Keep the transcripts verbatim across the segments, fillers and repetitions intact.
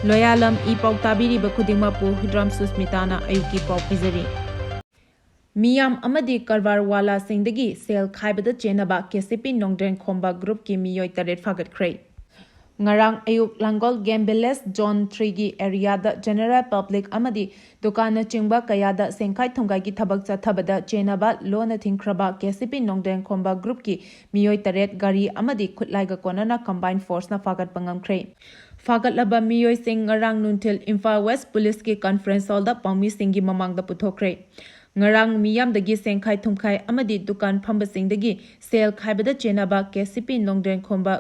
ꯂꯣꯌꯥꯂꯝ E ꯄꯥꯎ ꯇꯥꯕꯤꯔꯤꯕ ꯈꯨꯗꯤꯡꯃꯛꯄꯨ ꯍꯨꯗ꯭ꯔꯥꯝ ꯁꯨꯁꯃꯤꯇꯥꯅ ꯑꯌꯨꯛꯀꯤ ꯄꯥꯎ ꯄꯤꯖꯔꯤ꯫ ꯃꯤꯌꯥꯝ ꯑꯃꯗꯤ ꯀꯔꯕꯥꯔ ꯋꯥꯂꯥꯁꯤꯡꯗꯒꯤ ꯁꯦꯜ ꯈꯥꯏꯕꯗ ꯆꯦꯟꯅꯕ ꯀꯦ ꯁꯤ ꯄꯤ ꯅꯣꯡꯗ꯭ꯔꯦꯟ ꯈꯣꯝꯕ ꯒ꯭ꯔꯨꯞꯀꯤ ꯃꯤꯑꯣꯏ ꯇꯔꯦꯠ ꯐꯥꯒꯠꯈ꯭ꯔꯦ꯫ ꯉꯔꯥꯡ ꯑꯌꯨꯛ ꯂꯥꯡꯒꯣꯜ ꯒꯦꯝ ꯚꯤꯂꯦꯖ ꯖꯣꯟ ꯊ꯭ꯔꯤꯒꯤ ꯑꯦꯔꯤꯌꯥꯗ ꯖꯦꯅꯦꯔꯦꯜ ꯄꯕ꯭ꯂꯤꯛ ꯑꯃꯗꯤ ꯗꯨꯀꯥꯟꯅꯆꯤꯡꯕ ꯀꯌꯥꯗ ꯁꯦꯟꯈꯥꯏ ꯊꯨꯝꯈꯥꯏꯒꯤ ꯊꯕꯛ ꯆꯠꯊꯕꯗ ꯆꯦꯟꯅꯕ ꯂꯣꯟꯅ ꯊꯤꯡꯈ꯭ꯔꯕ ꯀꯦ ꯁꯤ ꯄꯤ ꯅꯣꯡꯗ꯭ꯔꯦꯟ ꯈꯣꯝꯕ ꯒ꯭ꯔꯨꯞꯀꯤ ꯃꯤꯑꯣꯏ ꯇꯔꯦꯠ ꯒꯥꯔꯤ ꯑꯃꯗꯤ ꯈꯨꯠꯂꯥꯏꯒ ꯀꯣꯟꯅꯅ ꯀꯝꯕꯥꯏꯟ ꯐꯣꯔꯁꯅ ꯐꯥꯒꯠꯄ ꯉꯝꯈ꯭ꯔꯦ꯫ ꯐꯥꯒꯠꯂꯕ ꯃꯤꯑꯣꯏꯁꯤꯡ ꯉꯔꯥꯡ ꯅꯨꯡꯊꯤꯜ ꯏꯝꯐꯥꯜ ꯋꯦꯁ ꯄꯨꯂꯤꯁꯀꯤ ꯀꯟꯐ꯭ꯔꯦꯟꯁ ꯍꯣꯜꯗ ꯄꯥꯎꯃꯤꯁꯤꯡꯒꯤ ꯃꯃꯥꯡꯗ ꯄꯨꯊꯣꯛꯈ꯭ꯔꯦ꯫ ꯉꯔꯥꯡ ꯃꯤꯌꯥꯝꯗꯒꯤ ꯁꯦꯟꯈꯥꯏ ꯊꯨꯝꯈꯥꯏ ꯑꯃꯗꯤ ꯗꯨꯀꯥꯟ ꯐꯝꯕꯁꯤꯡꯗꯒꯤ ꯁꯦꯜ ꯈꯥꯏꯕꯗ ꯆꯦꯟꯅꯕ ꯀꯦ ꯁꯤ ꯄꯤ ꯅꯣꯡꯗ꯭ꯔꯦꯟ ꯈꯣꯝꯕ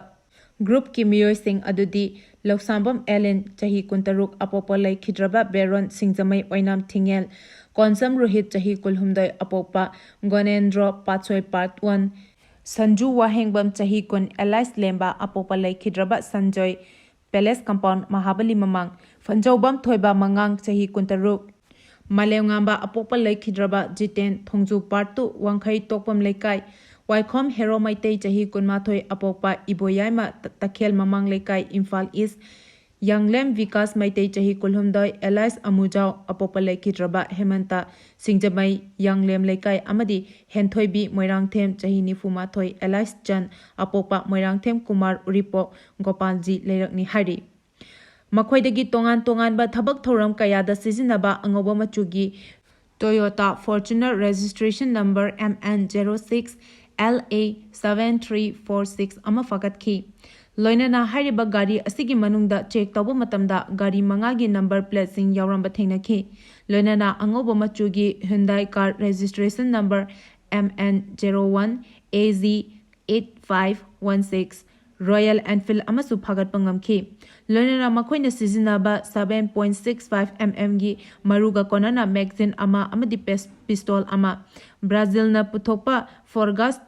ꯒ꯭ꯔꯨꯞꯀꯤ ꯃꯤꯑꯣꯏꯁꯤꯡ ꯑꯗꯨꯗꯤ ꯂꯧꯁꯥꯝꯕꯝ ꯑꯦꯂꯤꯟ, ꯆꯍꯤ ꯀꯨꯟꯇꯔꯨꯛ, ꯑꯄꯣꯛꯄ ꯂꯩꯈꯤꯗ꯭ꯔꯕ ꯕꯦꯔꯣꯟ ꯁꯤꯡꯖꯃꯩ ꯑꯣꯏꯅꯥꯝ ꯊꯤꯡꯉꯦꯜ, ꯀꯣꯟꯁꯝ ꯔꯣꯍꯤꯠ, ꯆꯍꯤ ꯀꯨꯟꯍꯨꯝꯗꯣꯏ, ꯑꯄꯣꯛꯄ ꯒꯣꯅꯦꯟꯗ꯭ꯔꯣ ꯄꯥꯠꯁꯣꯏ ꯄꯥꯔꯠ ꯋꯥꯟ, ꯁꯟꯖꯨ ꯋꯥꯍꯦꯡꯕꯝ, ꯆꯍꯤ ꯀꯨꯟ, ꯑꯦꯂꯥꯏꯁ ꯂꯦꯝꯕ, ꯑꯄꯣꯛꯄ ꯂꯩꯈꯤꯗ꯭ꯔꯕ ꯁꯟꯖꯣꯏ, ꯄꯦꯂꯦꯁ ꯀꯝꯄꯥꯎꯟ, ꯃꯍꯥꯕꯂꯤ ꯃꯃꯥꯡ, ꯐꯟꯖꯧꯕꯝ ꯊꯣꯏꯕ ꯃꯉꯥꯡ, ꯆꯍꯤ ꯀꯨꯟꯇꯔꯨꯛ, ꯃꯥꯂꯦꯝꯉꯥꯝꯕ, ꯑꯄꯣꯛꯄ ꯂꯩꯈꯤꯗ꯭ꯔꯕ ꯖꯤꯇꯦꯟ, ꯊꯣꯡꯖꯨ ꯄꯥꯔꯠ ꯇꯨ, ꯋꯥꯡꯈꯩ ꯇꯣꯛꯄꯝ ꯂꯩꯀꯥꯏ, ꯋꯥꯏꯈꯣꯝ ꯍꯦꯔꯣ ꯃꯩꯇꯩ, ꯆꯍꯤ ꯀꯨꯟꯃꯥꯊꯣꯏ, ꯑꯄꯣꯛꯄ ꯏꯕꯣꯌꯥꯏꯃ, ꯇ-, ꯇꯈꯦꯜ ꯃꯃꯥꯡ ꯂꯩꯀꯥꯏ, ꯏꯝꯐꯥꯜ ꯏꯁ, ꯌꯥꯡꯂꯦꯝ ꯕꯤꯀꯥꯁ ꯃꯩꯇꯩ, ꯆꯍꯤ ꯀꯨꯟꯍꯨꯝꯗꯣꯏ, ꯑꯦꯂꯥꯏꯁ ꯑꯃꯨꯖꯥꯎ, ꯑꯄꯣꯛꯄ ꯂꯩꯈꯤꯗ꯭ꯔꯕ ꯍꯦꯃꯟꯇ, ꯁꯤꯡꯖꯃꯩ, ꯌꯥꯡꯂꯦꯝ ꯂꯩꯀꯥꯏ, ꯑꯃꯗꯤ ꯍꯦꯟꯊꯣꯏꯕꯤ ꯃꯣꯏꯔꯥꯡꯊꯦꯝ, ꯆꯍꯤ ꯅꯤꯐꯨꯃꯥꯊꯣꯏ, ꯑꯦꯂꯥꯏꯁ ꯆꯟ, ꯑꯄꯣꯛꯄ ꯃꯣꯏꯔꯥꯡꯊꯦꯝ ꯀꯨꯃꯥꯔ, ꯎꯔꯤꯄꯣꯛ ꯒꯣꯄꯥꯜꯖꯤ ꯂꯩꯔꯛꯅꯤ ꯍꯥꯏꯔꯤ꯫ ꯃꯈꯣꯏꯗꯒꯤ ꯇꯣꯉꯥꯟ ꯇꯣꯉꯥꯟꯕ ꯊꯕꯛ ꯊꯧꯔꯝ ꯀꯌꯥꯗ ꯁꯤꯖꯤꯟꯅꯕ ꯑꯉꯧꯕ ꯃꯆꯨꯒꯤ Toyota Fortuner registration number M N zero six L A seven three four six ꯑꯃ ꯐꯥꯒꯠꯈꯤ꯫ ꯂꯣꯏꯅꯅ ꯍꯥꯏꯔꯤꯕ ꯒꯥꯔꯤ ꯑꯁꯤꯒꯤ ꯃꯅꯨꯡꯗ ꯆꯦꯛ ꯇꯧꯕ ꯃꯇꯝꯗ ꯒꯥꯔꯤ ꯃꯉꯥꯒꯤ ꯅꯝꯕꯔ ꯄ꯭ꯂꯦꯠꯁꯤꯡ ꯌꯥꯎꯔꯝꯕ ꯊꯦꯡꯅꯈꯤ꯫ ꯂꯣꯏꯅꯅ ꯑꯉꯧꯕ ꯃꯆꯨꯒꯤ Hyundai car registration number M N zero one A Z eight five one six Royal Enfield ꯑꯃꯁꯨ ꯐꯥꯒꯠꯄ ꯉꯝꯈꯤ꯫ ꯂꯣꯏꯅꯅ ꯃꯈꯣꯏꯅ ꯁꯤꯖꯤꯟꯅꯕ seven point six five M M ꯒꯤ ꯃꯔꯨꯒ ꯀꯣꯟꯅꯅ magazine ꯑꯃ ꯑꯃꯗꯤ ꯄꯦꯁ-, pistol ꯑꯃ, ꯕ꯭ꯔꯥꯖꯤꯜꯅ ꯄꯨꯊꯣꯛꯄ Forgas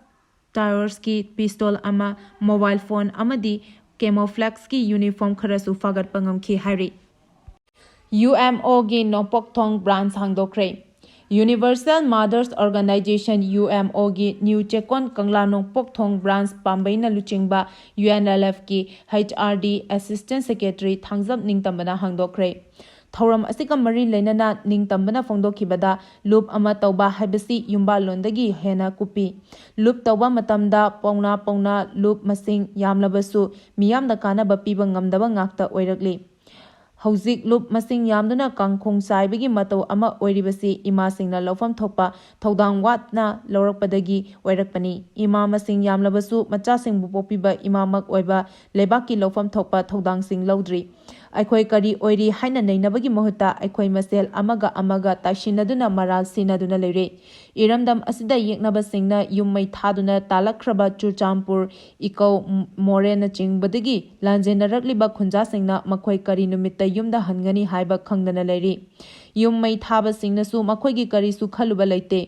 Towers ꯀꯤ pistol ꯑꯃ, mobile phone ꯑꯃꯗꯤ camouflage ꯀꯤ uniform ꯈꯔꯁꯨ ꯐꯥꯒꯠꯄ ꯉꯝꯈꯤ ꯍꯥꯏꯔꯤ꯫ ꯌꯨ ꯑꯦꯝ ꯑꯣꯒꯤ ꯅꯣꯡꯄꯣꯛꯊꯣꯡ branch ꯍꯥꯡꯗꯣꯛꯈ꯭ꯔꯦ꯫ Universal Mothers Organization, UMO ꯒꯤ ꯅ꯭ꯌꯨ ꯆꯦꯛꯀꯣꯟ ꯀꯪꯂꯥ ꯅꯣꯡꯄꯣꯛ ꯊꯣꯡ ꯕ꯭ꯔꯥꯟꯁ ꯄꯥꯝꯕꯩꯅ ꯂꯨꯆꯤꯡꯕ UNLF ꯀꯤ HRD Assistant Secretary ꯊꯥꯡꯖꯝ ꯅꯤꯡꯇꯝꯕꯅ ꯍꯥꯡꯗꯣꯛꯈ꯭ꯔꯦ꯫ ꯊꯧꯔꯝ ꯑꯁꯤꯒ ꯃꯔꯤ ꯂꯩꯅꯅ ꯅꯤꯡꯇꯝꯕꯅ ꯐꯣꯡꯗꯣꯛꯈꯤꯕꯗ, ꯂꯨꯞ ꯑꯃ ꯇꯧꯕ ꯍꯥꯏꯕꯁꯤ ꯌꯨꯝꯕꯥꯜꯂꯣꯟꯗꯒꯤ ꯍꯦꯟꯅ ꯀꯨꯞꯄꯤ꯫ ꯂꯨꯞ ꯇꯧꯕ ꯃꯇꯝꯗ ꯄꯥꯎꯅꯥ ꯄꯥꯎꯅꯥ ꯂꯨꯞ ꯃꯁꯤꯡ ꯌꯥꯝꯂꯕꯁꯨ ꯃꯤꯌꯥꯝꯗ ꯀꯥꯟꯅꯕ ꯄꯤꯕ ꯉꯝꯗꯕ ꯉꯥꯛꯇ ꯑꯣꯏꯔꯛꯂꯤ꯫ ꯍꯧꯖꯤꯛ ꯂꯨꯞ ꯃꯁꯤꯡ ꯌꯥꯝꯗꯨꯅ ꯀꯥꯡꯈꯣꯡ ꯆꯥꯏꯕꯒꯤ ꯃꯇꯧ ꯑꯃ ꯑꯣꯏꯔꯤꯕꯁꯤ ꯏꯃꯥꯁꯤꯡꯅ ꯂꯧꯐꯝ ꯊꯣꯛꯄ ꯊꯧꯗꯥꯡ ꯋꯥꯠꯅ ꯂꯧꯔꯛꯄꯗꯒꯤ ꯑꯣꯏꯔꯛꯄꯅꯤ꯫ ꯏꯃꯥ ꯃꯁꯤꯡ ꯌꯥꯝꯂꯕꯁꯨ ꯃꯆꯥꯁꯤꯡꯕꯨ ꯄꯣꯛꯄꯤꯕ ꯏꯃꯥꯃꯛ ꯑꯣꯏꯕ ꯂꯩꯕꯥꯛꯀꯤ ꯂꯧꯐꯝ ꯊꯣꯛꯄ ꯊꯧꯗꯥꯡꯁꯤꯡ ꯂꯧꯗ꯭ꯔꯤ꯫ ꯑꯩꯈꯣꯏ ꯀꯔꯤ ꯑꯣꯏꯔꯤ ꯍꯥꯏꯅ ꯅꯩꯅꯕꯒꯤ ꯃꯍꯨꯠꯇ ꯑꯩꯈꯣꯏ ꯃꯁꯦꯜ ꯑꯃꯒ ꯑꯃꯒ ꯇꯥꯏꯁꯤꯟꯅꯗꯨꯅ ꯃꯔꯥꯜ ꯁꯤꯟꯅꯗꯨꯅ ꯂꯩꯔꯦ꯫ ꯏꯔꯝꯗꯝ ꯑꯁꯤꯗ ꯌꯦꯛꯅꯕꯁꯤꯡꯅ ꯌꯨꯝ ꯃꯩ ꯊꯥꯗꯨꯅ ꯇꯥꯜꯂꯛꯈ꯭ꯔꯕ ꯆꯨꯔꯆꯥꯟꯄꯨꯔ, ꯏꯀꯧ, ꯃꯣꯔꯦꯅꯆꯤꯡꯕꯗꯒꯤ ꯂꯥꯟꯖꯦꯟꯅꯔꯛꯂꯤꯕ ꯈꯨꯟꯖꯥꯁꯤꯡꯅ ꯃꯈꯣꯏ ꯀꯔꯤ ꯅꯨꯃꯤꯠꯇ ꯌꯨꯝꯗ ꯍꯟꯒꯅꯤ ꯍꯥꯏꯕ ꯈꯪꯗꯅ ꯂꯩꯔꯤ꯫ ꯌꯨꯝ ꯃꯩ ꯊꯥꯕꯁꯤꯡꯅꯁꯨ ꯃꯈꯣꯏꯒꯤ ꯀꯔꯤꯁꯨ ꯈꯜꯂꯨꯕ ꯂꯩꯇꯦ꯫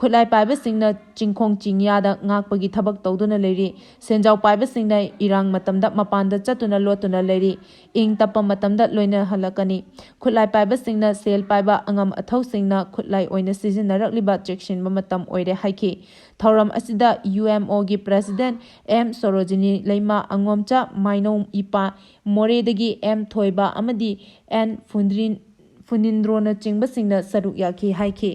ꯈꯨꯠꯂꯥꯏ ꯄꯥꯏꯕꯁꯤꯡꯅ ꯆꯤꯡꯈꯣꯡ ꯆꯤꯡꯌꯥꯗ ꯉꯥꯛꯄꯒꯤ ꯊꯕꯛ ꯇꯧꯗꯨꯅ ꯂꯩꯔꯤ꯫ ꯁꯦꯟꯖꯥꯎ ꯄꯥꯏꯕꯁꯤꯡꯅ ꯏꯔꯥꯡ ꯃꯇꯝꯗ ꯃꯄꯥꯟꯗ ꯆꯠꯇꯨꯅ ꯂꯣꯠꯇꯨꯅ ꯂꯩꯔꯤ꯫ ꯏꯪ ꯇꯞꯄ ꯃꯇꯝꯗ ꯂꯣꯏꯅ ꯍꯜꯂꯛꯀꯅꯤ꯫ ꯈꯨꯠꯂꯥꯏ ꯄꯥꯏꯕꯁꯤꯡꯅ ꯁꯦꯜ ꯄꯥꯏꯕ ꯑꯉꯝ ꯑꯊꯧꯁꯤꯡꯅ ꯈꯨꯠꯂꯥꯏ ꯑꯣꯏꯅ ꯁꯤꯖꯤꯟꯅꯔꯛꯂꯤꯕ ꯆꯦꯛꯁꯤꯟꯕ ꯃꯇꯝ ꯑꯣꯏꯔꯦ ꯍꯥꯏꯈꯤ꯫ ꯊꯧꯔꯝ ꯑꯁꯤꯗ UMO ꯒꯤ President M ꯁꯣꯔꯣꯖꯤꯅꯤ ꯂꯩꯃ, ꯑꯉꯣꯝꯆꯥ ꯃꯥꯏꯅꯧ ꯏꯄꯥ, ꯃꯣꯔꯦꯗꯒꯤ M ꯊꯣꯏꯕ ꯑꯃꯗꯤ N ꯐꯨꯟꯗ꯭ꯔꯤꯟ-, ꯐꯨꯅꯤꯟꯗ꯭ꯔꯣꯅꯆꯤꯡꯕꯁꯤꯡꯅ ꯁꯔꯨꯛ ꯌꯥꯈꯤ ꯍꯥꯏꯈꯤ꯫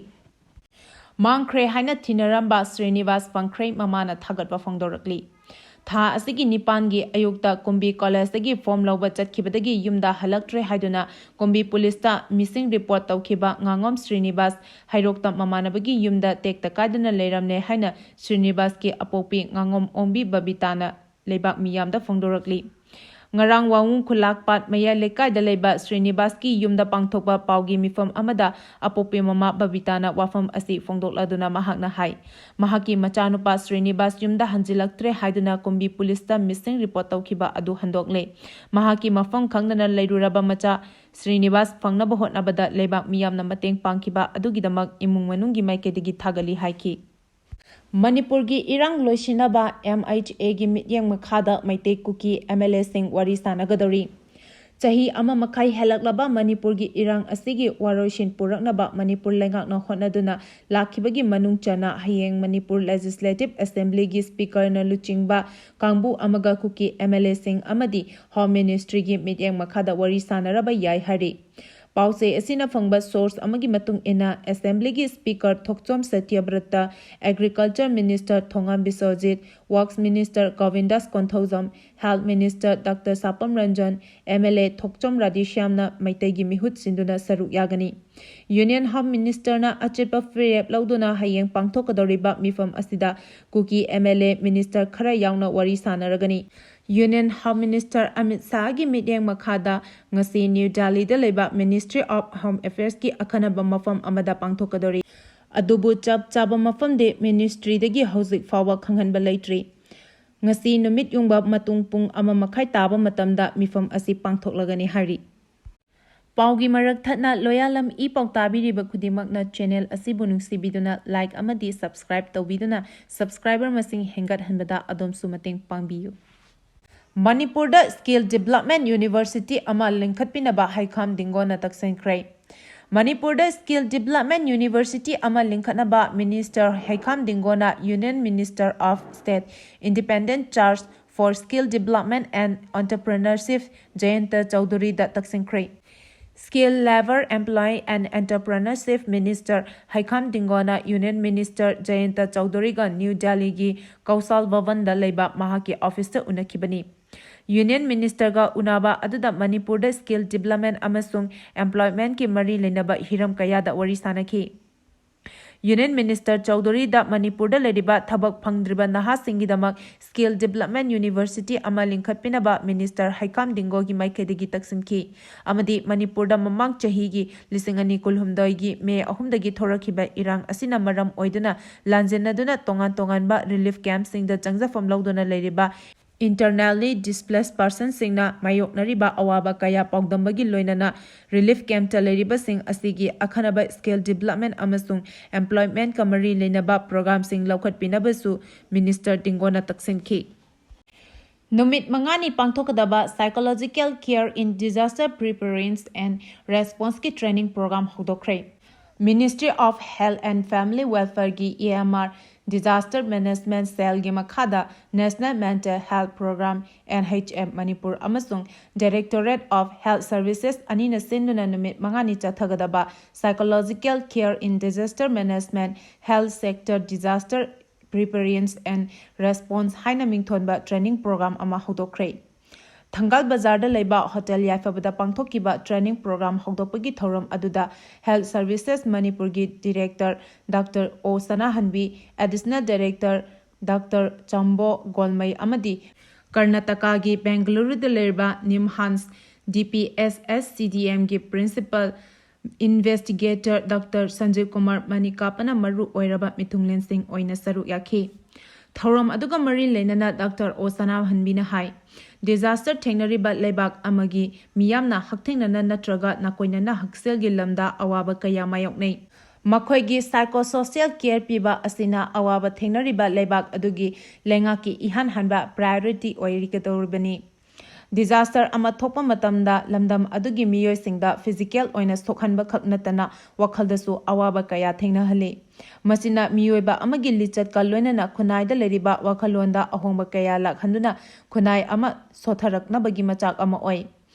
ꯃꯥꯡꯈ꯭ꯔꯦ ꯍꯥꯏꯅ ꯊꯤꯅꯔꯝꯕ ꯁ꯭ꯔꯤꯅꯤꯕꯥꯁ ꯄꯪꯈ꯭ꯔꯩ ꯃꯃꯥꯅ ꯊꯥꯒꯠꯄ ꯐꯣꯡꯗꯣꯔꯛꯂꯤ꯫ ꯊꯥ ꯑꯁꯤꯒꯤ ꯅꯤꯄꯥꯟꯒꯤ ꯑꯌꯨꯛꯇ ꯀꯨꯝꯕꯤ ꯀꯣꯂꯦꯖꯇꯒꯤ ꯐꯣꯝ ꯂꯧꯕ ꯆꯠꯈꯤꯕꯗꯒꯤ ꯌꯨꯝꯗ ꯍꯜꯂꯛꯇ꯭ꯔꯦ ꯍꯥꯏꯗꯨꯅ ꯀꯨꯝꯕꯤ ꯄꯨꯂꯤꯁꯇ missing report ꯇꯧꯈꯤꯕ ꯉꯥꯉꯣꯝ ꯁ꯭ꯔꯤꯅꯤꯕꯥꯁ ꯍꯩꯔꯣꯛꯇ ꯃꯃꯥꯟꯅꯕꯒꯤ ꯌꯨꯝꯗ ꯇꯦꯛꯇ ꯀꯥꯏꯗꯅ ꯂꯩꯔꯝꯂꯦ ꯍꯥꯏꯅ ꯁ꯭ꯔꯤꯅꯤꯕꯥꯁꯀꯤ ꯑꯄꯣꯛꯄꯤ ꯉꯥꯉꯣꯝ ꯑꯣꯡꯕꯤ ꯕꯕꯤꯇꯥꯅ ꯂꯩꯕꯥꯛ ꯃꯤꯌꯥꯝꯗ ꯐꯣꯡꯗꯣꯔꯛꯂꯤ꯫ ꯉꯔꯥꯡ ꯋꯥꯉꯨ ꯈꯨꯂꯥꯛꯄꯥꯠ ꯃꯌꯥꯏ ꯂꯩꯀꯥꯏꯗ ꯂꯩꯕ ꯁ꯭ꯔꯤꯅꯤꯕꯥꯁꯀꯤ ꯌꯨꯝꯗ ꯄꯥꯡꯊꯣꯛꯄ ꯄꯥꯎꯒꯤ ꯃꯤꯐꯝ ꯑꯃꯗ ꯑꯄꯣꯛꯄꯤ ꯃꯃꯥ ꯕꯕꯤꯇꯥꯅ ꯋꯥꯐꯝ ꯑꯁꯤ ꯐꯣꯡꯗꯣꯛꯂꯗꯨꯅ ꯃꯍꯥꯛꯅ ꯍꯥꯏ, ꯃꯍꯥꯛꯀꯤ ꯃꯆꯥꯅꯨꯄꯥ ꯁ꯭ꯔꯤꯅꯤꯕꯥꯁ ꯌꯨꯝꯗ ꯍꯟꯖꯤꯜꯂꯛꯇ꯭ꯔꯦ ꯍꯥꯏꯗꯨꯅ ꯀꯨꯝꯕꯤ ꯄꯨꯂꯤꯁꯇ missing report ꯇꯧꯈꯤꯕ ꯑꯗꯨ ꯍꯟꯗꯣꯛꯂꯦ꯫ ꯃꯍꯥꯛꯀꯤ ꯃꯐꯝ ꯈꯪꯗꯅ ꯂꯩꯔꯨꯔꯕ ꯃꯆꯥ ꯁ꯭ꯔꯤꯅꯤꯕꯥꯁ ꯐꯪꯅꯕ ꯍꯣꯠꯅꯕꯗ ꯂꯩꯕꯥꯛ ꯃꯤꯌꯥꯝꯅ ꯃꯇꯦꯡ ꯄꯥꯡꯈꯤꯕ ꯑꯗꯨꯒꯤꯗꯃꯛ ꯏꯃꯨꯡ ꯃꯅꯨꯡꯒꯤ ꯃꯥꯏꯀꯩꯗꯒꯤ ꯊꯥꯒꯠꯂꯤ ꯍꯥꯏꯈꯤ꯫ ꯃꯅꯤꯄꯨꯔꯒꯤ ꯏꯔꯥꯡ ꯂꯣꯏꯁꯤꯟꯅꯕ MHA ꯒꯤ ꯃꯤꯠꯌꯦꯡ ꯃꯈꯥꯗ ꯃꯩꯇꯩ ꯀꯨꯀꯤ MLA ꯁꯤꯡ ꯋꯥꯔꯤ ꯁꯥꯟꯅꯒꯗꯧꯔꯤ꯫ ꯆꯍꯤ ꯑꯃ ꯃꯈꯥꯏ ꯍꯦꯜꯂꯛꯂꯕ ꯃꯅꯤꯄꯨꯔꯒꯤ ꯏꯔꯥꯡ ꯑꯁꯤꯒꯤ ꯋꯥꯔꯣꯏꯁꯤꯟ ꯄꯨꯔꯛꯅꯕ ꯃꯅꯤꯄꯨꯔ ꯂꯩꯉꯥꯛꯅ ꯍꯣꯠꯅꯗꯨꯅ ꯂꯥꯛꯈꯤꯕꯒꯤ ꯃꯅꯨꯡ ꯆꯟꯅ ꯍꯌꯦꯡ ꯃꯅꯤꯄꯨꯔ Legislative Assemblyꯒꯤ Speakerꯅ ꯂꯨꯆꯤꯡꯕ ꯀꯥꯡꯕꯨ ꯑꯃꯒ ꯀꯨꯀꯤ MLAꯁꯤꯡ ꯑꯃꯗꯤ Home Ministryꯒꯤ ꯃꯤꯠꯌꯦꯡ ꯃꯈꯥꯗ ꯋꯥꯔꯤ ꯁꯥꯟꯅꯔꯕ ꯌꯥꯏ ꯍꯥꯏꯔꯤ꯫ ꯄꯥꯎꯆꯦ ꯑꯁꯤꯅ ꯐꯪꯕ source ꯑꯃꯒꯤ ꯃꯇꯨꯡ ꯏꯟꯅ, Assemblyꯒꯤ Speaker ꯊꯣꯛꯆꯣꯝ ꯁꯇ꯭ꯌꯕ꯭ꯔꯇ, Agriculture Minister ꯊꯣꯉꯥꯝ Biswajit, Works Minister ꯒꯣꯕꯤꯟꯗꯥꯁ Konthoujam, Health Minister Doctor ꯁꯥꯄꯝ Ranjan, MLA ꯊꯣꯛꯆꯣꯝ ꯔꯥꯙꯦꯁ꯭ꯌꯥꯝꯅ ꯃꯩꯇꯩꯒꯤ ꯃꯤꯍꯨꯠ ꯁꯤꯟꯗꯨꯅ ꯁꯔꯨꯛ ꯌꯥꯒꯅꯤ꯫ Union Home Ministerꯅ ꯑꯆꯦꯠꯄ ꯐꯤꯔꯦꯞ ꯂꯧꯗꯨꯅ ꯍꯌꯦꯡ ꯄꯥꯡꯊꯣꯛꯀꯗꯧꯔꯤꯕ ꯃꯤꯐꯝ ꯑꯁꯤꯗ ꯀꯨꯀꯤ MLA, minister ꯈꯔ ꯌꯥꯎꯅ ꯋꯥꯔꯤ ꯁꯥꯟꯅꯔꯒꯅꯤ꯫ Union Home Minister ꯑꯃꯤꯠ ꯁꯥꯍꯒꯤ ꯃꯤꯠꯌꯦꯡ ꯃꯈꯥꯗ ꯉꯁꯤ ꯅ꯭ꯌꯨ ꯗꯦꯜꯂꯤꯗ ꯂꯩꯕ Ministry of Home Affairsꯀꯤ ꯑꯈꯟꯅꯕ ꯃꯐꯝ ꯑꯃꯗ ꯄꯥꯡꯊꯣꯛꯀꯗꯧꯔꯤ꯫ ꯑꯗꯨꯕꯨ ꯆꯞ ꯆꯥꯕ ꯃꯐꯝꯗꯤ ministryꯗꯒꯤ ꯍꯧꯖꯤꯛ ꯐꯥꯎꯕ ꯈꯪꯍꯟꯕ ꯂꯩꯇ꯭ꯔꯤ꯫ ꯉꯁꯤ ꯅꯨꯃꯤꯠ ꯌꯨꯡꯕ ꯃꯇꯨꯡ ꯄꯨꯡ ꯑꯃ ꯃꯈꯥꯏ ꯇꯥꯕ ꯃꯇꯝꯗ ꯃꯤꯐꯝ ꯑꯁꯤ ꯄꯥꯡꯊꯣꯛꯂꯒꯅꯤ ꯍꯥꯏꯔꯤ꯫ ꯄꯥꯎꯒꯤ ꯃꯔꯛ ꯊꯠꯅ ꯂꯣꯌꯥꯂꯝ ꯏ ꯄꯥꯎ ꯇꯥꯕꯤꯔꯤꯕ ꯈꯨꯗꯤꯡꯃꯛꯅ channel ꯑꯁꯤꯕꯨ ꯅꯨꯡꯁꯤꯕꯤꯗꯨꯅ like ꯑꯃꯗꯤ subscribe ꯇꯧꯕꯤꯗꯨꯅ subscriber ꯃꯁꯤꯡ ꯍꯦꯟꯒꯠꯍꯟꯕꯗ ꯑꯗꯣꯝꯁꯨ ꯃꯇꯦꯡ ꯄꯥꯡꯕꯤꯌꯨ꯫ ꯃꯅꯤꯄꯨꯔꯗ Skill Development University ꯑꯃ ꯂꯤꯡꯈꯠꯄꯤꯅꯕ ꯍꯩꯈꯥꯝ ꯗꯤꯡꯒꯣꯅ ꯇꯛꯁꯤꯟꯈ꯭ꯔꯦ꯫ ꯃꯅꯤꯄꯨꯔꯗ Skill Development University ꯑꯃ ꯂꯤꯡꯈꯠꯅꯕ Minister ꯍꯩꯈꯥꯝ ꯗꯤꯡꯒꯣꯅ Union Minister of State, Independent Charge for Skill Development and Entrepreneurship Jayant ꯆꯧꯙꯨꯔꯤꯗ ꯇꯛꯁꯤꯟꯈ꯭ꯔꯦ꯫ Skill, Labour, Employment and Entrepreneurship Minister ꯍꯩꯈꯥꯝ ꯗꯤꯡꯒꯣꯅ Union Minister ꯖꯌꯟꯇ ꯆꯧꯙꯨꯔꯤꯒ ꯅ꯭ꯌꯨ ꯗꯦꯜꯂꯤꯒꯤ ꯀꯧꯁꯥꯜ ꯚꯕꯟꯗ ꯂꯩꯕ ꯃꯍꯥꯛꯀꯤ officeꯇ ꯎꯅꯈꯤꯕꯅꯤ꯫ Union Ministerꯒ ꯎꯅꯕ ꯑꯗꯨꯗ ꯃꯅꯤꯄꯨꯔꯗ skill development ꯑꯃꯁꯨꯡ employmentꯀꯤ ꯃꯔꯤ ꯂꯩꯅꯕ ꯍꯤꯔꯝ ꯀꯌꯥꯗ ꯋꯥꯔꯤ ꯁꯥꯅꯈꯤ꯫ Union Minister ꯆꯧꯙꯨꯔꯤꯗ ꯃꯅꯤꯄꯨꯔꯗ ꯂꯩꯔꯤꯕ ꯊꯕꯛ ꯐꯪꯗ꯭ꯔꯤꯕ ꯅꯍꯥꯁꯤꯡꯒꯤꯗꯃꯛ Skill Development University ꯑꯃ ꯂꯤꯡꯈꯠꯄꯤꯅꯕ Minister ꯍꯩꯈꯥꯝ ꯗꯤꯡꯒꯣꯒꯤ ꯃꯥꯏꯀꯩꯗꯒꯤ ꯇꯛꯁꯤꯟꯈꯤ ꯑꯃꯗꯤ ꯃꯅꯤꯄꯨꯔꯗ ꯃꯃꯥꯡ ꯆꯍꯤꯒꯤ ꯂꯤꯁꯤꯡ ꯑꯅꯤ ꯀꯨꯟꯍꯨꯝꯗꯣꯏꯒꯤ ꯃꯦ ꯑꯍꯨꯝꯗꯒꯤ ꯊꯣꯔꯛꯈꯤꯕ ꯏꯔꯥꯡ ꯑꯁꯤꯅ ꯃꯔꯝ ꯑꯣꯏꯗꯨꯅ ꯂꯥꯟꯖꯦꯟꯅꯗꯨꯅ ꯇꯣꯉꯥꯟ ꯇꯣꯉꯥꯟꯕ relief campꯁꯤꯡꯗ ꯆꯪꯖꯐꯝ ꯂꯧꯗꯨꯅ ꯂꯩꯔꯤꯕ internally displaced personꯁꯤꯡꯅ ꯃꯥꯌꯣꯛꯅꯔꯤꯕ ꯑꯋꯥꯕ ꯀꯌꯥ ꯄꯥꯎꯗꯝꯕꯒꯤ ꯂꯣꯏꯅꯅ relief campꯇ ꯂꯩꯔꯤꯕꯁꯤꯡ ꯑꯁꯤꯒꯤ ꯑꯈꯟꯅꯕ skill development ꯑꯃꯁꯨꯡ employmentꯀ ꯃꯔꯤ ꯂꯩꯅꯕ programꯁꯤꯡ ꯂꯧꯈꯠꯄꯤꯅꯕꯁꯨ Minister ꯗꯤꯡꯒꯣꯅ ꯇꯛꯁꯤꯟꯈꯤ꯫ ꯅꯨꯃꯤꯠ ꯃꯉꯥꯅꯤ ꯄꯥꯡꯊꯣꯛꯀꯗꯕ Psychological Care in Disaster Preparedness and Responseꯀꯤ training program ꯍꯧꯗꯣꯛꯈ꯭ꯔꯦ꯫ Ministry of Health and Family Welfareꯒꯤ EMR Disaster Management Cellꯒꯤ ꯃꯈꯥꯗ National Mental Health Program, NHM, Manipur ꯑꯃꯁꯨꯡ Directorate of Health Services ꯑꯅꯤꯅ ꯁꯤꯟꯗꯨꯅ ꯅꯨꯃꯤꯠ ꯃꯉꯥꯅꯤ ꯆꯠꯊꯒꯗꯕ Psychological Care in Disaster Management, Health Sector Disaster Preparedness and Response ꯍꯥꯏꯅ ꯃꯤꯡꯊꯣꯟꯕ training program ꯑꯃ ꯍꯧꯗꯣꯛꯈ꯭ꯔꯦ꯫ ꯊꯪꯒꯥꯜ ꯕꯖꯥꯔꯗ ꯂꯩꯕ ꯍꯣꯇꯦꯜ ꯌꯥꯏꯐꯕꯗ ꯄꯥꯡꯊꯣꯛꯈꯤꯕ training program ꯍꯧꯗꯣꯛꯄꯒꯤ ꯊꯧꯔꯝ ꯑꯗꯨꯗ Health Services ꯃꯅꯤꯄꯨꯔꯒꯤ Director Doctor O ꯁꯅꯥꯍꯟꯕꯤ, Additional Director Doctor ꯆꯝꯕꯣ ꯒꯣꯜꯃꯩ ꯑꯃꯗꯤ ꯀꯔꯅꯥꯇꯀꯥꯒꯤ ꯕꯦꯡꯒꯂꯨꯔꯨꯗ ꯂꯩꯔꯤꯕ NIMHANS DPSHCDMꯒꯤ Principal Investigator Doctor ꯁꯟꯖꯤꯕ Kumar ꯃꯅꯤꯀꯥꯄꯅ ꯃꯔꯨ ꯑꯣꯏꯔꯕ ꯃꯤꯊꯨꯡꯂꯦꯟꯁꯤꯡ ꯑꯣꯏꯅ ꯁꯔꯨꯛ ꯌꯥꯈꯤ꯫ ꯊꯧꯔꯝ ꯑꯗꯨꯒ ꯃꯔꯤ ꯂꯩꯅꯅ Doctor O ꯁꯅꯥꯍꯟꯕꯤꯅ ꯍꯥꯏ, disaster ꯊꯦꯡꯅꯔꯤꯕ ꯂꯩꯕꯥꯛ ꯑꯃꯒꯤ ꯃꯤꯌꯥꯝꯅ ꯍꯛꯊꯦꯡꯅꯅ ꯅꯠꯇ꯭ꯔꯒ ꯅꯥꯀꯣꯏꯅꯅ ꯍꯛꯁꯦꯜꯒꯤ ꯂꯝꯗ ꯑꯋꯥꯕ ꯀꯌꯥ ꯃꯥꯌꯣꯛꯅꯩ꯫ ꯃꯈꯣꯏꯒꯤ psychosocial care ꯄꯤꯕ ꯑꯁꯤꯅ ꯑꯋꯥꯕ ꯊꯦꯡꯅꯔꯤꯕ ꯂꯩꯕꯥꯛ ꯑꯗꯨꯒꯤ ꯂꯩꯉꯥꯛꯀꯤ ꯏꯍꯥꯟ ꯍꯥꯟꯕ priority ꯑꯣꯏꯔꯤꯒꯗꯧꯔꯤꯕꯅꯤ꯫ Disaster ꯑꯃ ꯊꯣꯛꯄ ꯃꯇꯝꯗ ꯂꯝꯗꯝ ꯑꯗꯨꯒꯤ ꯃꯤꯑꯣꯏꯁꯤꯡꯗ physical ꯑꯣꯏꯅ ꯁꯣꯛꯍꯟꯕ ꯈꯛ ꯅꯠꯇꯅ ꯋꯥꯈꯜꯗꯁꯨ ꯑꯋꯥꯕ ꯀꯌꯥ ꯊꯦꯡꯅꯍꯜꯂꯤ꯫ ꯃꯁꯤꯅ ꯃꯤꯑꯣꯏꯕ ꯑꯃꯒꯤ ꯂꯤꯆꯠꯀ ꯂꯣꯏꯅꯅ ꯈꯨꯟꯅꯥꯏꯗ ꯂꯩꯔꯤꯕ ꯋꯥꯈꯜꯂꯣꯟꯗ ꯑꯍꯣꯡꯕ ꯀꯌꯥ ꯂꯥꯛꯍꯟꯗꯨꯅ ꯈꯨꯟꯅꯥꯏ ꯑꯃ ꯁꯣꯠꯊꯔꯛꯅꯕꯒꯤ ꯃꯆꯥꯛ ꯑꯃ ꯑꯣꯏ꯫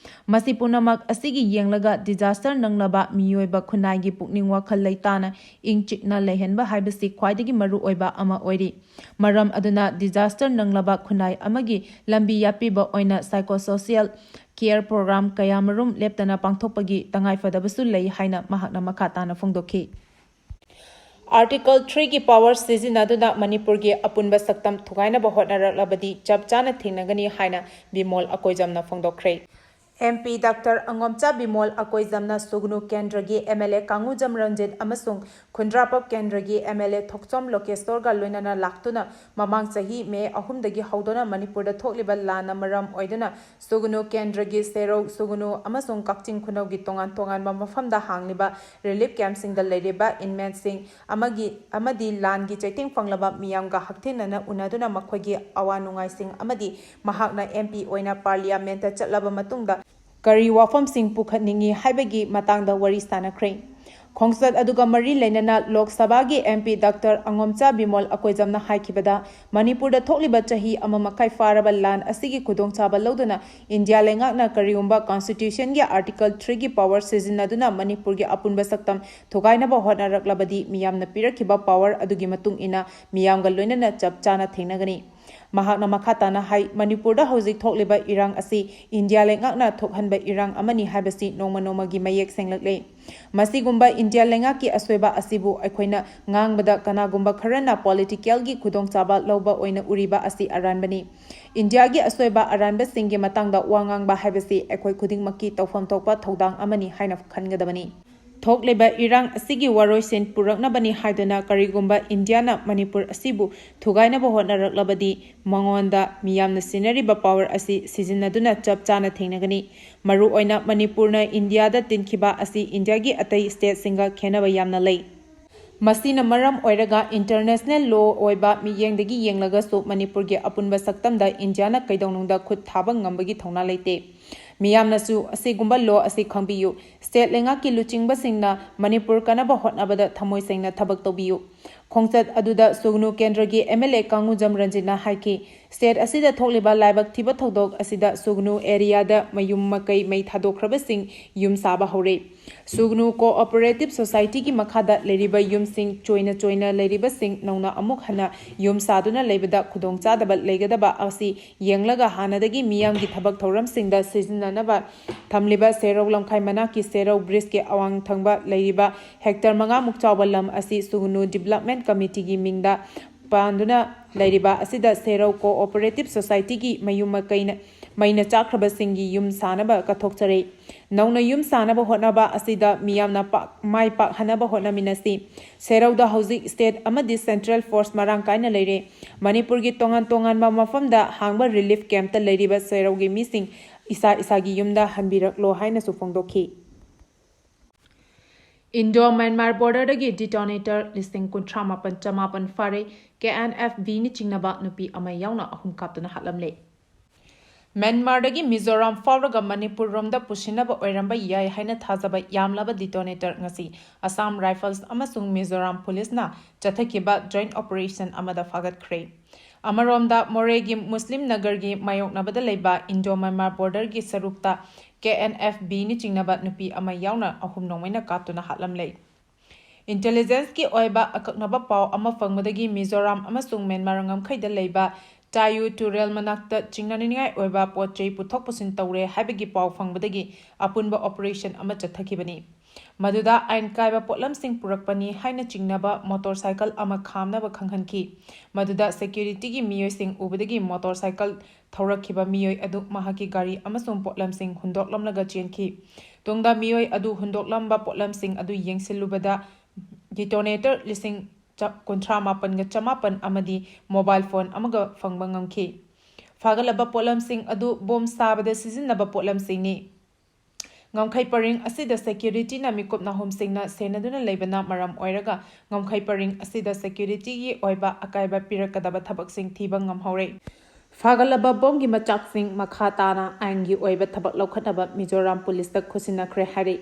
ꯃꯁꯤ ꯄꯨꯝꯅꯃꯛ ꯑꯁꯤꯒꯤ ꯌꯦꯡꯂꯒ disaster ꯅꯪꯂꯕ ꯃꯤꯑꯣꯏꯕ ꯈꯨꯟꯅꯥꯏꯒꯤ ꯄꯨꯛꯅꯤꯡ ꯋꯥꯈꯜ ꯂꯩꯇꯥꯅ ꯏꯪ ꯆꯤꯛꯅ ꯂꯩꯍꯟꯕ ꯍꯥꯏꯕꯁꯤ ꯈ꯭ꯋꯥꯏꯗꯒꯤ ꯃꯔꯨꯑꯣꯏꯕ ꯑꯃ ꯑꯣꯏꯔꯤ꯫ ꯃꯔꯝ ꯑꯗꯨꯅ disaster ꯅꯪꯂꯕ ꯈꯨꯟꯅꯥꯏ ꯑꯃꯒꯤ ꯂꯝꯕꯤ ꯌꯥꯠꯄꯤꯕ ꯑꯣꯏꯅ psychosocial care program ꯀꯌꯥꯃꯔꯨꯝ ꯂꯦꯞꯇꯅ ꯄꯥꯡꯊꯣꯛꯄꯒꯤ ꯇꯉꯥꯏꯐꯗꯕꯁꯨ ꯂꯩ ꯍꯥꯏꯅ ꯃꯍꯥꯛꯅ ꯃꯈꯥ ꯇꯥꯅ ꯐꯣꯡꯗꯣꯛꯈꯤ꯫ Article threeꯒꯤ power ꯁꯤꯖꯤꯟꯅꯗꯨꯅ ꯃꯅꯤꯄꯨꯔꯒꯤ ꯑꯄꯨꯟꯕ ꯁꯛꯇꯝ ꯊꯨꯒꯥꯏꯅꯕ ꯍꯣꯠꯅꯔꯛꯂꯕꯗꯤ ꯆꯞ ꯆꯥꯅ ꯊꯦꯡꯅꯒꯅꯤ ꯍꯥꯏꯅ ꯕꯤꯃꯣꯜ ꯑꯀꯣꯏꯖꯝꯅ ꯐꯣꯡꯗꯣꯛꯈ꯭ꯔꯦ꯫ MP Doctor ꯑꯉꯣꯝꯆꯥ ꯕꯤꯃꯣꯜ ꯑꯀꯣꯏꯖꯝꯅ ꯁꯨꯒꯅꯨ ꯀꯦꯟꯗ꯭ꯔꯒꯤ MLA ꯀꯥꯡꯉꯨꯖꯝ ꯔꯟꯖꯤꯠ ꯑꯃꯁꯨꯡ ꯈꯨꯟꯗ꯭ꯔꯥꯄꯞ ꯀꯦꯟꯗ꯭ꯔꯒꯤ M L A ꯊꯣꯛꯆꯣꯝ ꯂꯣꯀꯦꯁꯣꯔꯒ ꯂꯣꯏꯅꯅ ꯂꯥꯛꯇꯨꯅ ꯃꯃꯥꯡ ꯆꯍꯤ ꯃꯦ ꯑꯍꯨꯝꯗꯒꯤ ꯍꯧꯗꯨꯅ ꯃꯅꯤꯄꯨꯔꯗ ꯊꯣꯛꯂꯤꯕ ꯂꯥꯟꯅ ꯃꯔꯝ ꯑꯣꯏꯗꯨꯅ ꯁꯨꯒꯅꯨ ꯀꯦꯟꯗ꯭ꯔꯒꯤ ꯁꯦꯔꯧ, ꯁꯨꯒꯅꯨ ꯑꯃꯁꯨꯡ ꯀꯛꯆꯤꯡ ꯈꯨꯅꯧꯒꯤ ꯇꯣꯉꯥꯟ ꯇꯣꯉꯥꯟꯕ ꯃꯐꯝꯗ ꯍꯥꯡꯂꯤꯕ relief campꯁꯤꯡꯗ ꯂꯩꯔꯤꯕ inmateꯁꯤꯡ ꯑꯃꯒꯤ, ꯑꯃꯗꯤ ꯂꯥꯟꯒꯤ ꯆꯩꯊꯦꯡ ꯐꯪꯂꯕ ꯃꯤꯌꯥꯝꯒ ꯍꯛꯊꯦꯡꯅꯅ ꯎꯅꯗꯨꯅ ꯃꯈꯣꯏꯒꯤ ꯑꯋꯥ ꯅꯨꯡꯉꯥꯏꯁꯤꯡ ꯑꯃꯗꯤ ꯃꯍꯥꯛꯅ M P ꯑꯣꯏꯅ parliamentꯇ ꯆꯠꯂꯕ ꯃꯇꯨꯡꯗ ꯀꯔꯤ ꯋꯥꯐꯝꯁꯤꯡ ꯄꯨꯈꯠꯅꯤꯡꯏ ꯍꯥꯏꯕꯒꯤ ꯃꯇꯥꯡꯗ ꯋꯥꯔꯤ ꯁꯥꯅꯈ꯭ꯔꯦ꯫ ꯈꯣꯡꯆꯠ ꯑꯗꯨꯒ ꯃꯔꯤ ꯂꯩꯅꯅ ꯂꯣꯛ ꯁꯚꯥꯒꯤ M P Doctor ꯑꯉꯣꯝꯆꯥ ꯕꯤꯃꯣꯜ ꯑꯀꯣꯏꯖꯝꯅ ꯍꯥꯏꯈꯤꯕꯗ, ꯃꯅꯤꯄꯨꯔꯗ ꯊꯣꯛꯂꯤꯕ ꯆꯍꯤ ꯑꯃ ꯃꯈꯥꯏ ꯐꯥꯔꯕ ꯂꯥꯟ ꯑꯁꯤꯒꯤ ꯈꯨꯗꯣꯡꯆꯥꯕ ꯂꯧꯗꯨꯅ ꯏꯟꯗꯤꯌꯥ ꯂꯩꯉꯥꯛꯅ ꯀꯔꯤꯒꯨꯝꯕ constitutionꯒꯤ article threeꯒꯤ power ꯁꯤꯖꯤꯟꯅꯗꯨꯅ ꯃꯅꯤꯄꯨꯔꯒꯤ ꯑꯄꯨꯟꯕ ꯁꯛꯇꯝ ꯊꯨꯒꯥꯏꯅꯕ ꯍꯣꯠꯅꯔꯛꯂꯕꯗꯤ ꯃꯤꯌꯥꯝꯅ ꯄꯤꯔꯛꯈꯤꯕ power ꯑꯗꯨꯒꯤ ꯃꯇꯨꯡ ꯏꯟꯅ ꯃꯤꯌꯥꯝꯒ ꯂꯣꯏꯅꯅ ꯆꯞ ꯆꯥꯅ ꯊꯦꯡꯅꯒꯅꯤ꯫ ꯃꯍꯥꯛꯅ ꯃꯈꯥ ꯇꯥꯅ ꯍꯥꯏ, ꯃꯅꯤꯄꯨꯔꯗ ꯍꯧꯖꯤꯛ ꯊꯣꯛꯂꯤꯕ ꯏꯔꯥꯡ ꯑꯁꯤ ꯏꯟꯗꯤꯌꯥ ꯂꯩꯉꯥꯛꯅ ꯊꯣꯛꯍꯟꯕ ꯏꯔꯥꯡ ꯑꯃꯅꯤ ꯍꯥꯏꯕꯁꯤ ꯅꯣꯡꯃ ꯅꯣꯡꯃꯒꯤ ꯃꯌꯦꯛ ꯁꯦꯡꯂꯛꯂꯦ꯫ ꯃꯁꯤꯒꯨꯝꯕ ꯏꯟꯗꯤꯌꯥ ꯂꯩꯉꯥꯛꯀꯤ ꯑꯁꯣꯏꯕ ꯑꯁꯤꯕꯨ ꯑꯩꯈꯣꯏꯅ ꯉꯥꯡꯕꯗ ꯀꯅꯥꯒꯨꯝꯕ ꯈꯔꯅ politicalꯒꯤ ꯈꯨꯗꯣꯡꯆꯥꯕ ꯂꯧꯕ ꯑꯣꯏꯅ ꯎꯔꯤꯕ ꯑꯁꯤ ꯑꯔꯥꯟꯕꯅꯤ꯫ ꯏꯟꯗꯤꯌꯥꯒꯤ ꯑꯁꯣꯏꯕ ꯑꯔꯥꯟꯕꯁꯤꯡꯒꯤ ꯃꯇꯥꯡꯗ ꯋꯥ ꯉꯥꯡꯕ ꯍꯥꯏꯕꯁꯤ ꯑꯩꯈꯣꯏ ꯈꯨꯗꯤꯡꯃꯛꯀꯤ ꯇꯧꯐꯝ ꯊꯣꯛꯄ ꯊꯧꯗꯥꯡ ꯑꯃꯅꯤ ꯍꯥꯏꯅ ꯈꯟꯒꯗꯕꯅꯤ꯫ ꯊꯣꯛꯂꯤꯕ ꯏꯔꯥꯡ ꯑꯁꯤꯒꯤ ꯋꯥꯔꯣꯏꯁꯤꯟ ꯄꯨꯔꯛꯅꯕꯅꯤ ꯍꯥꯏꯗꯨꯅ ꯀꯔꯤꯒꯨꯝꯕ ꯏꯟꯗꯤꯌꯥꯅ ꯃꯅꯤꯄꯨꯔ ꯑꯁꯤꯕꯨ ꯊꯨꯒꯥꯏꯅꯕ ꯍꯣꯠꯅꯔꯛꯂꯕꯗꯤ ꯃꯉꯣꯟꯗ ꯃꯤꯌꯥꯝꯅ ꯁꯤꯟꯅꯔꯤꯕ power ꯑꯁꯤ ꯁꯤꯖꯤꯟꯅꯗꯨꯅ ꯆꯞ ꯆꯥꯅ ꯊꯦꯡꯅꯒꯅꯤ꯫ ꯃꯔꯨꯑꯣꯏꯅ ꯃꯅꯤꯄꯨꯔꯅ ꯏꯟꯗꯤꯌꯥꯗ ꯇꯤꯟꯈꯤꯕ ꯑꯁꯤ ꯏꯟꯗꯤꯌꯥꯒꯤ ꯑꯇꯩ stateꯁꯤꯡꯒ ꯈꯦꯟꯅꯕ ꯌꯥꯝꯅ ꯂꯩ꯫ ꯃꯁꯤꯅ ꯃꯔꯝ ꯑꯣꯏꯔꯒ international law ꯑꯣꯏꯕ ꯃꯤꯠꯌꯦꯡꯗꯒꯤ ꯌꯦꯡꯂꯒꯁꯨ ꯃꯅꯤꯄꯨꯔꯒꯤ ꯑꯄꯨꯟꯕ ꯁꯛꯇꯝꯗ ꯏꯟꯗꯤꯌꯥꯅ ꯀꯩꯗꯧꯅꯨꯡꯗ ꯈꯨꯠ ꯊꯥꯕ ꯉꯝꯕꯒꯤ ꯊꯧꯅꯥ ꯂꯩꯇꯦ꯫ ꯃꯤꯌꯥꯝꯅꯁꯨ ꯑꯁꯤꯒꯨꯝꯕ law ꯑꯁꯤ ꯈꯪꯕꯤꯌꯨ꯫ State ꯂꯩꯉꯥꯛꯀꯤ ꯂꯨꯆꯤꯡꯕꯁꯤꯡꯅ ꯃꯅꯤꯄꯨꯔ ꯀꯟꯅꯕ ꯍꯣꯠꯅꯕꯗ ꯊꯃꯣꯏ ꯁꯦꯡꯅ ꯊꯕꯛ ꯇꯧꯕꯤꯌꯨ꯫ ꯈꯣꯡꯆꯠ ꯑꯗꯨꯗ ꯁꯨꯒꯅꯨ ꯀꯦꯟꯗ꯭ꯔꯒꯤ M L A ꯀꯥꯡꯉꯨꯖꯝ ꯔꯟꯖꯤꯠꯅ ꯍꯥꯏꯈꯤ, state ꯑꯁꯤꯗ ꯊꯣꯛꯂꯤꯕ ꯂꯥꯏꯕꯛ ꯊꯤꯕ ꯊꯧꯗꯣꯛ ꯑꯁꯤꯗ ꯁꯨꯒꯅꯨ areaꯗ ꯃꯌꯨꯝ ꯃꯀꯩ ꯃꯩ ꯊꯥꯗꯣꯛꯈ꯭ꯔꯕꯁꯤꯡ ꯌꯨꯝ ꯁꯥꯕ ꯍꯧꯔꯦ꯫ ꯁꯨꯒꯅꯨ Cooperative Societyꯒꯤ ꯃꯈꯥꯗ ꯂꯩꯔꯤꯕ ꯌꯨꯝꯁꯤꯡ ꯆꯣꯏꯅ ꯆꯣꯏꯅ ꯂꯩꯔꯤꯕꯁꯤꯡ ꯅꯧꯅ ꯑꯃꯨꯛ ꯍꯟꯅ ꯌꯨꯝ ꯁꯥꯗꯨꯅ ꯂꯩꯕꯗ ꯈꯨꯗꯣꯡꯆꯥꯗꯕ ꯂꯩꯒꯗꯕ ꯑꯁꯤ ꯌꯦꯡꯂꯒ ꯍꯥꯟꯅꯗꯒꯤ ꯃꯤꯌꯥꯝꯒꯤ ꯊꯕꯛ ꯊꯧꯔꯝꯁꯤꯡꯗ ꯁꯤꯖꯤꯟꯅꯅꯕ ꯊꯝꯂꯤꯕ ꯁꯦꯔꯧ ꯂꯝꯈꯥꯏ ꯃꯅꯥꯛꯀꯤ ꯁꯦꯔꯧ bridgeꯀꯤ ꯑꯋꯥꯡ ꯊꯪꯕ ꯂꯩꯔꯤꯕ hectare ꯃꯉꯥꯃꯨꯛ ꯆꯥꯎꯕ ꯂꯝ ꯑꯁꯤ ꯁꯨꯒꯅꯨ Development Committeeꯒꯤ ꯃꯤꯡꯗ ꯄꯥꯟꯗꯨꯅ ꯂꯩꯔꯤꯕ ꯑꯁꯤꯗ ꯁꯦꯔꯧ Cooperative Societyꯒꯤ ꯃꯌꯨꯝ ꯃꯀꯩꯅ ꯃꯩꯅ ꯆꯥꯛꯈ꯭ꯔꯕꯁꯤꯡꯒꯤ ꯌꯨꯝ ꯁꯥꯅꯕ ꯀꯠꯊꯣꯛꯆꯔꯤ꯫ ꯅꯧꯅ ꯌꯨꯝ ꯁꯥꯅꯕ ꯍꯣꯠꯅꯕ ꯑꯁꯤꯗ ꯃꯤꯌꯥꯝꯅ ꯄꯥꯛ-, ꯃꯥꯏ ꯄꯥꯛꯍꯟꯅꯕ ꯍꯣꯠꯅꯃꯤꯟꯅꯁꯤ꯫ ꯁꯦꯔꯧꯗ ꯍꯧꯖꯤꯛ state ꯑꯃꯗꯤ central force ꯃꯔꯥꯡ ꯀꯥꯏꯅ ꯂꯩꯔꯦ꯫ ꯃꯅꯤꯄꯨꯔꯒꯤ ꯇꯣꯉꯥꯟ ꯇꯣꯉꯥꯟꯕ ꯃꯐꯝꯗ ꯍꯥꯡꯕ relief campꯇ ꯂꯩꯔꯤꯕ ꯁꯦꯔꯧꯒꯤ ꯃꯤꯁꯤꯡ ꯏꯁꯥ ꯏꯁꯥꯒꯤ ꯌꯨꯝꯗ ꯍꯟꯕꯤꯔꯛꯂꯣ ꯍꯥꯏꯅꯁꯨ ꯐꯣꯡꯗꯣꯛꯈꯤ꯫ Indo Myanmar borderꯗꯒꯤ detonator ꯂꯤꯁꯤꯡ ꯀꯨꯟꯊ꯭ꯔꯥ ꯃꯥꯄꯟ ꯆꯃꯥꯄꯟ ꯐꯥꯔꯦ꯫ KNFBꯅ ꯆꯤꯡꯅꯕ ꯅꯨꯄꯤ ꯑꯃ ꯌꯥꯎꯅ ꯑꯍꯨꯝ ꯀꯥꯞꯇꯨꯅ ꯍꯥꯠꯂꯝꯂꯦ꯫ ꯃ꯭ꯌꯥꯟꯃꯥꯔꯗꯒꯤ ꯃꯤꯖꯣꯔꯥꯝ ꯐꯥꯎꯔꯒ ꯃꯅꯤꯄꯨꯔ ꯔꯣꯝꯗ ꯄꯨꯁꯤꯟꯅꯕ ꯑꯣꯏꯔꯝꯕ ꯌꯥꯏ ꯍꯥꯏꯅ ꯊꯥꯖꯕ ꯌꯥꯝꯂꯕ detonator ꯉꯁꯤ ꯑꯁꯥꯝ Rifles ꯑꯃꯁꯨꯡ ꯃꯤꯖꯣꯔꯥꯝ ꯄꯨꯂꯤꯁꯅ ꯆꯠꯊꯈꯤꯕ joint operation ꯑꯃꯗ ꯐꯥꯒꯠꯈ꯭ꯔꯦ꯫ ꯑꯃꯔꯣꯝꯗ, ꯃꯣꯔꯦꯒꯤ ꯃꯨꯁꯂꯤꯝ ꯅꯒꯔꯒꯤ ꯃꯥꯌꯣꯛꯅꯕꯗ ꯂꯩꯕ Indo Myanmar borderꯒꯤ ꯁꯔꯨꯛꯇ KNFBꯅ ꯆꯤꯡꯅꯕ ꯅꯨꯄꯤ ꯑꯃ ꯌꯥꯎꯅ ꯑꯍꯨꯝ ꯅꯣꯡꯃꯩꯅ ꯀꯥꯞꯇꯨꯅ ꯍꯥꯠꯂꯝꯂꯦ꯫ Intelligenceꯀꯤ ꯑꯣꯏꯕ ꯑꯀꯛꯅꯕ ꯄꯥꯎ ꯑꯃ ꯐꯪꯕꯗꯒꯤ ꯃꯤꯖꯣꯔꯥꯝ ꯑꯃꯁꯨꯡ ꯃ꯭ꯌꯥꯟꯃꯥꯔ ꯉꯝꯈꯩꯗ ꯂꯩꯕ ꯇꯥꯌꯨ ꯇꯨꯔꯦꯜ ꯃꯅꯥꯛꯇ ꯆꯤꯡꯅꯅꯤꯡꯉꯥꯏ ꯑꯣꯏꯕ ꯄꯣꯠ ꯆꯩ ꯄꯨꯊꯣꯛ ꯄꯨꯁꯤꯟ ꯇꯧꯔꯦ ꯍꯥꯏꯕꯒꯤ ꯄꯥꯎ ꯐꯪꯕꯗꯒꯤ ꯑꯄꯨꯟꯕ operation ꯑꯃ ꯆꯠꯊꯈꯤꯕꯅꯤ꯫ ꯃꯗꯨꯗ ꯑꯥꯏꯟ ꯀꯥꯏꯕ ꯄꯣꯠꯂꯝꯁꯤꯡ ꯄꯨꯔꯛꯄꯅꯤ ꯍꯥꯏꯅ ꯆꯤꯡꯅꯕ motorcycle ꯑꯃ ꯈꯥꯝꯅꯕ ꯈꯪꯍꯟꯈꯤ꯫ ꯃꯗꯨꯗ securityꯒꯤ ꯃꯤꯑꯣꯏꯁꯤꯡ ꯎꯕꯗꯒꯤ motorcycle ꯊꯧꯔꯛꯈꯤꯕ ꯃꯤꯑꯣꯏ ꯑꯗꯨ ꯃꯍꯥꯛꯀꯤ ꯒꯥꯔꯤ ꯑꯃꯁꯨꯡ ꯄꯣꯠꯂꯝꯁꯤꯡ ꯍꯨꯟꯗꯣꯛꯂꯝꯂꯒ ꯆꯦꯟꯈꯤ꯫ ꯇꯨꯡꯗ ꯃꯤꯑꯣꯏ ꯑꯗꯨ ꯍꯨꯟꯗꯣꯛꯂꯝꯕ ꯄꯣꯠꯂꯝꯁꯤꯡ ꯑꯗꯨ ꯌꯦꯡꯁꯤꯜꯂꯨꯕꯗ detonator ꯂꯤꯁꯤꯡ ꯀꯨꯟꯊ꯭ꯔꯥ ꯃꯥꯄꯟꯒ ꯆꯃꯥꯄꯟ ꯑꯃꯗꯤ mobile phone ꯑꯃꯒ ꯐꯪꯕ ꯉꯝꯈꯤ꯫ ꯐꯥꯒꯠꯂꯕ ꯄꯣꯠꯂꯝꯁꯤꯡ ꯑꯗꯨ ꯕꯣꯝ ꯁꯥꯕꯗ ꯁꯤꯖꯤꯟꯅꯕ ꯄꯣꯠꯂꯝꯁꯤꯡꯅꯤ꯫ ꯉꯝꯈꯩ ꯄꯔꯤꯡ ꯑꯁꯤꯗ securityꯅ ꯃꯤꯀꯨꯞ ꯅꯥꯍꯨꯝꯁꯤꯡꯅ ꯁꯦꯟꯅꯗꯨꯅ ꯂꯩꯕꯅ ꯃꯔꯝ ꯑꯣꯏꯔꯒ ꯉꯝꯈꯩ ꯄꯔꯤꯡ ꯑꯁꯤꯗ securityꯒꯤ ꯑꯣꯏꯕ ꯑꯀꯥꯏꯕ ꯄꯤꯔꯛꯀꯗꯕ ꯊꯕꯛꯁꯤꯡ ꯊꯤꯕ ꯉꯝꯍꯧꯔꯦ꯫ ꯐꯥꯒꯠꯂꯕ ꯕꯣꯝꯒꯤ ꯃꯆꯥꯛꯁꯤꯡ ꯃꯈꯥ ꯇꯥꯅ ꯑꯥꯏꯟꯒꯤ ꯑꯣꯏꯕ ꯊꯕꯛ ꯂꯧꯈꯠꯅꯕ ꯃꯤꯖꯣꯔꯥꯝ ꯄꯨꯂꯤꯁꯇ ꯈꯨꯠꯁꯤꯟꯅꯈ꯭ꯔꯦ ꯍꯥꯏꯔꯤ꯫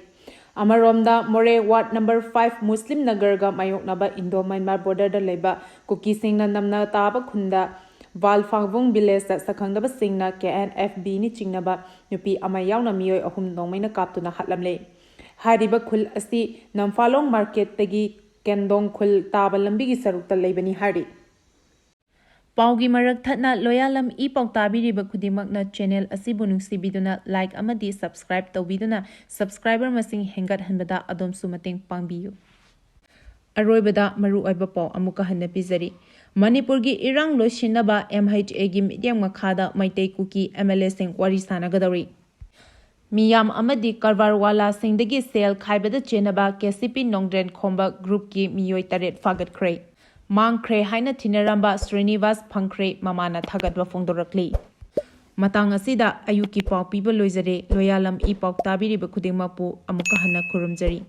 ꯑꯃꯔꯣꯝꯗ, ꯃꯣꯔꯦ ward number five ꯃꯨꯁꯂꯤꯝ ꯅꯒꯔꯒ ꯃꯥꯌꯣꯛꯅꯕ Indo Myanmar borderꯗ ꯂꯩꯕ ꯀꯨꯀꯤꯁꯤꯡꯅ ꯅꯝꯅ ꯇꯥꯕ ꯈꯨꯟꯗ ꯕꯥꯜꯐꯥꯡꯕꯨꯡ villageꯇ ꯁꯛꯈꯪꯗꯕꯁꯤꯡꯅ KNFBꯅ ꯆꯤꯡꯅꯕ ꯅꯨꯄꯤ ꯑꯃ ꯌꯥꯎꯅ ꯃꯤꯑꯣꯏ ꯑꯍꯨꯝ ꯅꯣꯡꯃꯩꯅ ꯀꯥꯞꯇꯨꯅ ꯍꯥꯠꯂꯝꯂꯦ꯫ ꯍꯥꯏꯔꯤꯕ ꯈꯨꯜ ꯑꯁꯤ ꯅꯝꯐꯥꯂꯣꯡ marketꯇꯒꯤ ꯀꯦꯟꯗꯣꯡ ꯈꯨꯜ ꯇꯥꯕ ꯂꯝꯕꯤꯒꯤ ꯁꯔꯨꯛꯇ ꯂꯩꯕꯅꯤ ꯍꯥꯏꯔꯤ꯫ ꯄꯥꯎꯒꯤ ꯃꯔꯛ ꯊꯠꯅ ꯂꯣꯌꯥꯂꯝ ꯏ ꯄꯥꯎ ꯇꯥꯕꯤꯔꯤꯕ ꯈꯨꯗꯤꯡꯃꯛꯅ channel ꯑꯁꯤꯕꯨ ꯅꯨꯡꯁꯤꯕꯤꯗꯨꯅ like ꯑꯃꯗꯤ subscribe ꯇꯧꯕꯤꯗꯨꯅ subscriber ꯃꯁꯤꯡ ꯍꯦꯟꯒꯠꯍꯟꯕꯗ ꯑꯗꯣꯝꯁꯨ ꯃꯇꯦꯡ ꯄꯥꯡꯕꯤꯌꯨ꯫ ꯑꯔꯣꯏꯕꯗ ꯃꯔꯨꯑꯣꯏꯕ ꯄꯥꯎ ꯑꯃꯨꯛꯀ ꯍꯟꯅ ꯄꯤꯖꯔꯤ꯫ ꯃꯅꯤꯄꯨꯔꯒꯤ ꯏꯔꯥꯡ ꯂꯣꯏꯁꯤꯟꯅꯕ ꯑꯦꯝ ꯑꯩꯆ ꯑꯦꯒꯤ ꯃꯤꯠꯌꯦꯡ ꯃꯈꯥꯗ ꯃꯩꯇꯩ ꯀꯨꯀꯤ ꯑꯦꯝ ꯑꯦꯜ ꯑꯦꯁꯤꯡ ꯋꯥꯔꯤ ꯁꯥꯟꯅꯒꯗꯧꯔꯤ꯫ ꯃꯤꯌꯥꯝ ꯑꯃꯗꯤ ꯀꯔꯕꯥꯔ ꯋꯥꯂꯥꯁꯤꯡꯗꯒꯤ ꯁꯦꯜ ꯈꯥꯏꯕꯗ ꯆꯦꯟꯅꯕ ꯀꯦ ꯁꯤ ꯄꯤ ꯅꯣꯡꯗ꯭ꯔꯦꯟ ꯈꯣꯝꯕ ꯒ꯭ꯔꯨꯞꯀꯤ ꯃꯤꯑꯣꯏ ꯇꯔꯦꯠ ꯐꯥꯒꯠꯈ꯭ꯔꯦ꯫ ꯃꯥꯡꯈ꯭ꯔꯦ ꯍꯥꯏꯅ ꯊꯤꯅꯔꯝꯕ ꯁ꯭ꯔꯤꯅꯤꯕꯥꯁ ꯐꯪꯈ꯭ꯔꯦ, ꯃꯃꯥꯅ ꯊꯥꯒꯠꯄ ꯐꯣꯡꯗꯣꯔꯛꯂꯤ꯫ ꯃꯇꯥꯡ ꯑꯁꯤꯗ ꯑꯌꯨꯛꯀꯤ ꯄꯥꯎ ꯄꯤꯕ ꯂꯣꯏꯖꯔꯦ꯫ ꯂꯣꯌꯥꯂꯝ ꯏ ꯄꯥꯎ ꯇꯥꯕꯤꯔꯤꯕ ꯈꯨꯗꯤꯡꯃꯛꯄꯨ ꯑꯃꯨꯛꯀ ꯍꯟꯅ ꯈꯨꯔꯨꯝꯖꯔꯤ꯫